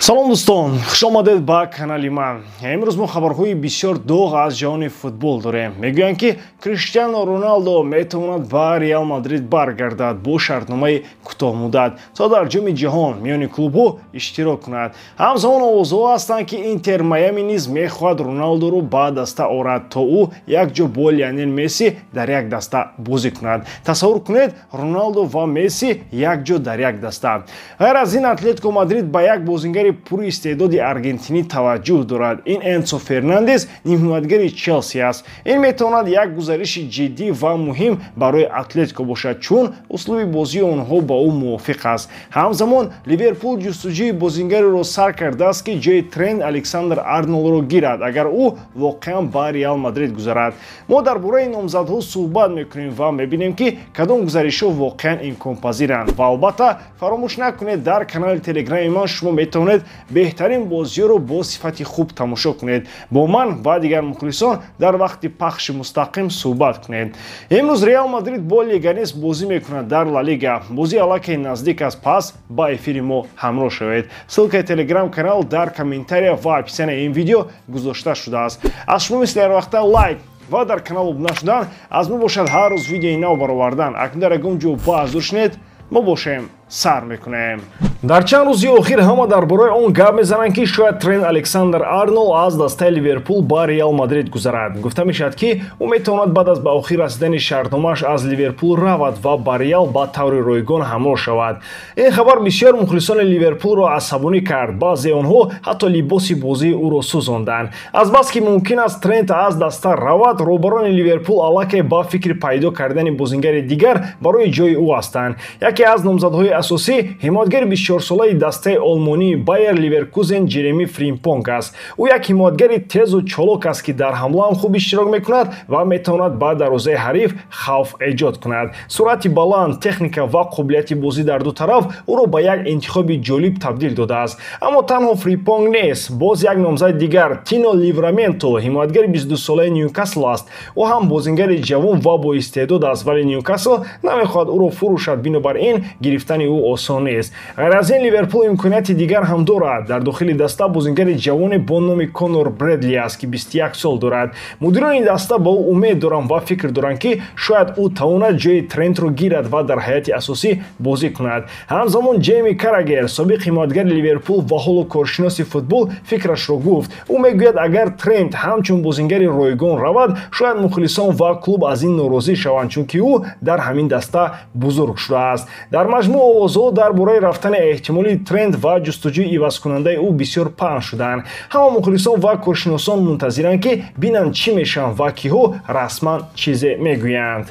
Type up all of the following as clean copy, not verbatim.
Салом, дӯстон, хушомадед ба канали ман. Имрӯз мо хабарҳои бисёр доғ аз ҷаҳони футбол дорем. Мегӯянд, ки Криштиано Роналдо метавонад ба Реал Мадрид баргардад бо шартномаи кӯтоҳмуддат, то дар Ҷоми Ҷаҳон миёни клубҳо иштирок кунад. Ҳамзамон овозҳо ҳастанд, ки Интер Майами низ мехоҳад Роналдоро ба даста орад, то ӯ якҷо бо Лионел Месси дар як даста бозӣ кунад. Тасаввур кунед, Роналдо ва Месси якҷо дар як даста. Ғайр аз ин, Атлетико Мадрид ба як бозингари пури истеъдоди аргентинӣ таваҷҷӯҳ дорад. Ин Энсо Фернандес, нимҳимоятгари Челси аст. Ин метавонад як гузариши ҷиддӣ ва муҳим барои Атлетико бошад, чун услуби бозии онҳо ба ӯ мувофиқ аст. Ҳамзамон Ливерпул ҷустуҷӯи бозингареро сар кардааст, ки ҷои Трент Александр Арнолдро гирад, агар ӯ воқеан ба Реал Мадрид гузарад. Мо дар бораи номзадҳо суҳбат мекунем ва мебинем, ки кадом гузаришҳо воқеан имконпазиранд. Ва албатта, фаромӯш накунед, дар канали Телеграми ман шумо метавонед беҳтарин бозиҳоро бо сифати хуб тамошо кунед, бо ман ва дигар мухлисон дар вақти пахши мустақим суҳбат кунед. Имрӯз Реал Мадрид бо Леганес бозӣ мекунад дар Ла Лига. Бозӣ аллакай наздик аст, пас ба эфири мо ҳамроҳ шавед. Ссылкаи Телеграм канал дар комментария ва описанияи ин видео гузошта шудааст. Аз шумо мисли ҳар вақта лайк ва дар канал обуна шудан. Аз мо бошад ҳар рӯз видеои нав баровардан. Акнун дар ягон ҷо баҳс дошнед, мо бошем, сар мекунем. Дар чанд рӯзи охир ҳама дар бораи он гап мезананд, ки шояд Трент Александр Арнолд аз дастаи Ливерпул ба Реал Мадрид гузарад. Гуфта мешавад, ки ӯ метавонад баъд аз ба охир расидани шартномааш аз Ливерпул равад ва ба Реал ба таври ройгон ҳамроҳ шавад. Ин хабар бисёр мухлисони Ливерпулро асабонӣ кард. Баъзе онҳо ҳатто либоси бозии ӯро сӯзонданд. Азбаски мумкин аст Трент аз даста равад, роҳбарони Ливерпул аллакай ба фикри пайдо кардани бозингари дигар барои ҷои ӯ ҳастанд. Яке аз номзадҳои асосӣ ҳимоятгари 24-солаи дастаи олмонии Байер Ливеркузен Ҷереми Фримпонг аст. Ӯ як ҳимоятгари тезу чолок аст, ки дар ҳамла ҳам хуб иштирок мекунад ва метавонад ба дарвозаи ҳариф хавф эҷод кунад. Суръати баланд, техника ва қобилияти бозӣ дар ду тараф ӯро ба як интихоби ҷолиб табдил додааст. Аммо танҳо Фримпонг нест. Боз як номзади дигар, Тино Ливраменто, ҳимоятгари 22-солаи Ньюкасл аст. Ӯ ҳам бозингари ҷавон ва боистеъдод аст, вале Ньюкасл намехоҳад ӯро фурӯшад, бинобар ин гирифтани ӯ осон нест. Ғайр аз ин, Ливерпул имконияти дигар ҳам дорад. Дар дохили даста бозингари ҷавоне бо номи Конор Бредли аст, ки 21 сол дорад. Мудирони даста ба ӯ умед доранд ва фикр доранд, ки шояд ӯ тавонад ҷои Трентро гирад ва дар ҳайати асосӣ бозӣ кунад. Ҳамзамон Ҷейми Карагер, собиқ ҳимоятгари Ливерпул ва ҳоло коршиноси футбол, фикрашро гуфт. Ӯ мегӯяд, агар Трент ҳамчун бозингари ройгон равад, шояд мухлисон ва клуб аз ин норозӣ шаванд, чунки ӯ дар ҳамин даста бузург шудааст. Дар маҷмӯъ, овозҳо дар бораи рафтани эҳтимолии Трент ва ҷустуҷӯи ивазкунандаи ӯ бисёр паҳн шуданд. Ҳама мухлисон ва коршиносон мунтазиранд, ки бинанд, чӣ мешаванд ва киҳо расман чизе мегӯянд.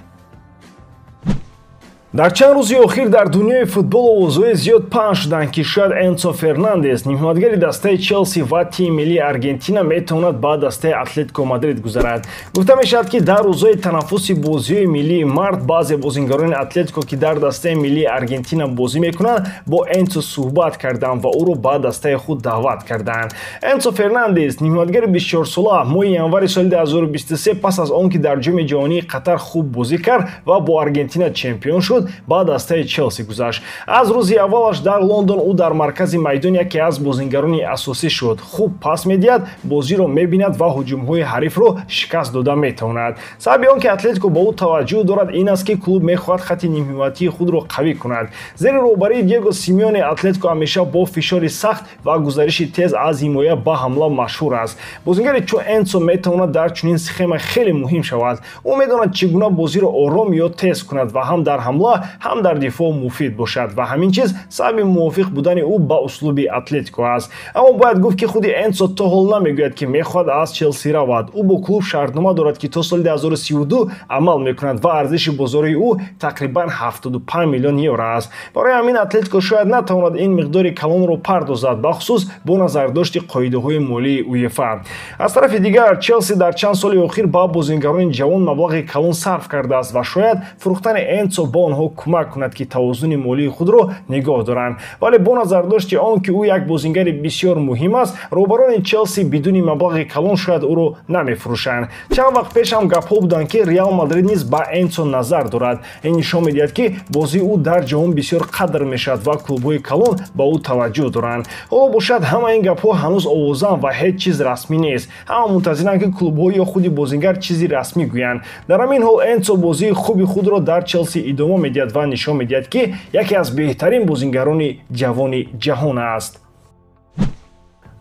Дар чанд рӯзи охир дар дунёи футбол овозҳои зиёд паҳн шуданд, ки шояд Энсо Фернандес, нимҳимоятгари дастаи Челси ва тими миллии Аргентина, метавонад ба дастаи Атлетико Мадрид гузарад. Гуфта мешавад, ки дар рӯзҳои танаффуси бозиҳои миллии мард баъзе бозингарони Атлетико, ки дар дастаи миллии Аргентина бозӣ мекунанд, бо Энсо суҳбат карданд ва ӯро ба дастаи худ даъват карданд. Энсо Фернандес, нимҳимоятгари 24-сола, моҳи январи соли 2023, пас аз он ки дар Ҷоми Ҷаҳонии Қатар хуб бозӣ кард ва бо Аргентина чемпион шуд, ба дастаи Челси гузашт. Аз рӯзи аввалаш дар Лондон ӯ дар маркази майдон яке аз бозингарони асосӣ шуд. Хуб пас медиҳад, бозиро мебинад ва ҳуҷумҳои ҳарифро шикаст дода метавонад. Сабаби он ки Атлетико ба ӯ таваҷҷӯҳ дорад, ин аст, ки клуб мехоҳад хатти нимҳимоятии худро қавӣ кунад. Зери роҳбарии Диего Симеоне Атлетико ҳамеша бо фишори сахт ва гузариши тез аз ҳимоя ба ҳамла машҳур аст. Бозингари чун Энсо метавонад дар чунин схема хеле муҳим шавад. Ӯ медонад, чӣ гуна бозиро ором ё тез кунад ва ҳам дар ҳамла, ҳам дар дифоъ муфид бошад, ва ҳамин чиз сабаби мувофиқ будани ӯ ба услуби Атлетико аст. Аммо бояд гуфт, ки худи Энсо то ҳол намегӯяд, ки мехоҳад аз Челси равад. Ӯ бо клуб шартнома дорад, ки то соли 2032 амал мекунад, ва арзиши бозории ӯ тақрибан 75 миллион евро аст. Барои ҳамин Атлетико шояд натавонад ин миқдори калонро пардозад, бахусус бо назардошти қоидаҳои молии УЕФА. Аз тарафи дигар, Челси дар чанд соли охир ба бозингарони ҷавон маблағи калон сарф кардааст ва шояд фурӯхтани Энсо ба онҳо онҳо кӯмак кунад, ки тавозуни молии худро нигоҳ доранд. Вале бо назардошти он ки ӯ як бозингари бисёр муҳим аст, роҳбарони Челси бидуни маблағи калон шояд ӯро намефурӯшанд. Чанд вақт пеш ҳам гапҳо буданд, ки Реал Мадрид низ ба Энсо назар дорад. Ин нишон медиҳад, ки бозии ӯ дар ҷаҳон бисёр қадр мешавад ва клубҳои калон ба ӯ таваҷҷӯҳ доранд. Ҳоло бошад, ҳама ин гапҳо ҳанӯз овозанд ва ҳеҷ чиз расмӣ нест. Ҳама мунтазиранд, ки клубҳо ё худи бозингар чизи расмӣ гӯянд. Дар ҳамин ҳол Энсо бозии хуби худро дар Челси идома медиҳад ва нишон медиҳад, ки яке аз беҳтарин бозингарони ҷавони ҷаҳон аст.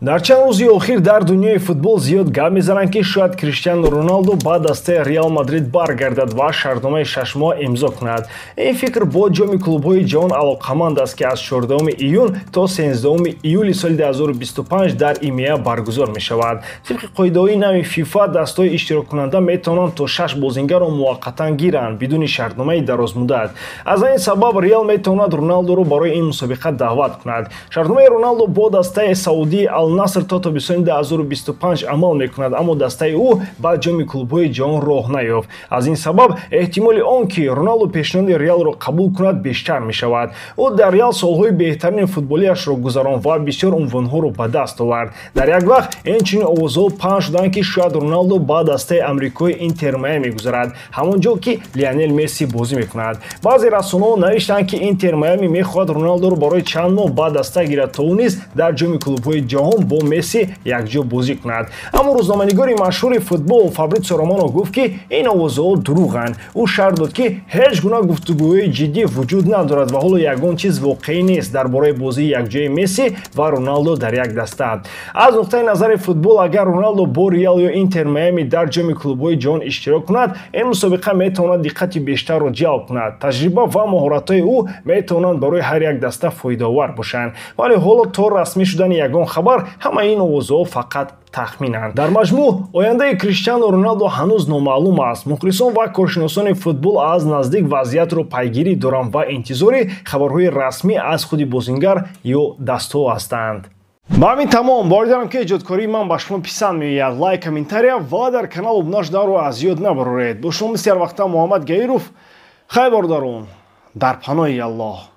Дар чанд рӯзи охир дар дунёи футбол зиёд гап мезананд, ки шояд Криштиану Роналду ба дастаи Реал Мадрид баргардад ва шартномаи 6 моҳ имзо кунад. Ин фикр бо ҷоми клубҳои ҷаҳон алоқаманд аст, ки аз 14 июн то 13 июли соли 2025 дар ИМЕА баргузор мешавад. Тибқи қоидаҳои нави ФИФА, дастаҳои иштироккунанда метавонанд то шаш бозингарро муваққатан гиранд, бидуни шартномаи дарозмуддат. Аз ин сабаб Реал метавонад Роналдуро барои ин мусобиқа даъват кунад. Шартномаи Роналду бо дастаи саудии Ал-Наср то тобистони 2025 амал мекунад, аммо дастаи ӯ ба ҷоми клубҳои ҷаҳон роҳ наёфт. Аз ин сабаб эҳтимоли он, ки Роналду пешниҳоди Реалро қабул кунад, бештар мешавад. Ӯ дар Реал солҳои беҳтарини футболиашро гузаронд ва бисёр унвонҳоро ба даст овард. Дар як вақт инчунин овозҳо паҳн шуданд, ки шояд Роналду ба дастаи амрикои Интер Майами гузарад, ҳамон ҷо ки Лионел Месси бозӣ мекунад. Баъзе расонаҳо навиштанд, ки Интер Майами мехоҳад Роналдуро барои чанд моҳ ба даста гирад, то ӯ низ дар ҷоми клубҳои ҷаҳон бо Месси якҷо бозӣ кунад. Аммо рӯзноманигори машҳури футбол Фабритсио Романо гуфт, ки ин овозҳо дурӯғанд. Ӯ шарҳ дод, ки ҳеҷ гуна гуфтугӯҳои ҷиддӣ вуҷуд надорад ва ҳоло ягон чиз воқеӣ нест дар бораи бозии якҷои Месси ва Роналдо дар як даста. Аз нуқтаи назари футбол, агар Роналдо бо Реал ё Интер Майами дар ҷоми клубҳои ҷаҳон иштирок кунад, ин мусобиқа метавонад диққати бештарро ҷалб кунад. Таҷриба ва маҳоратҳои ӯ метавонанд барои ҳар як даста фоидаовар бошанд. Вале ҳоло то расмӣ шудани ягон хабар ҳамаи ин овозҳо фақат тахминанд. Дар маҷмӯъ, ояндаи Криштиану Роналдо ҳанӯз номаълум аст. Мухлисон ва коршиносони футбол аз наздик вазъиятро пайгирӣ доранд ва интизори хабарҳои расмӣ аз худи бозингар ё дастаҳо ҳастанд. Ба ҳамин тамом. Бовар дорам, ки эҷодкории ман ба шумо писанд меояд. Лайк, комментария ва дар канал обуна шуданро аз ёд набароред. Бо шумо мисли ҳар вақта Муҳаммад Гаиров. Хайр, бародарон, дар паноҳи Аллоҳ.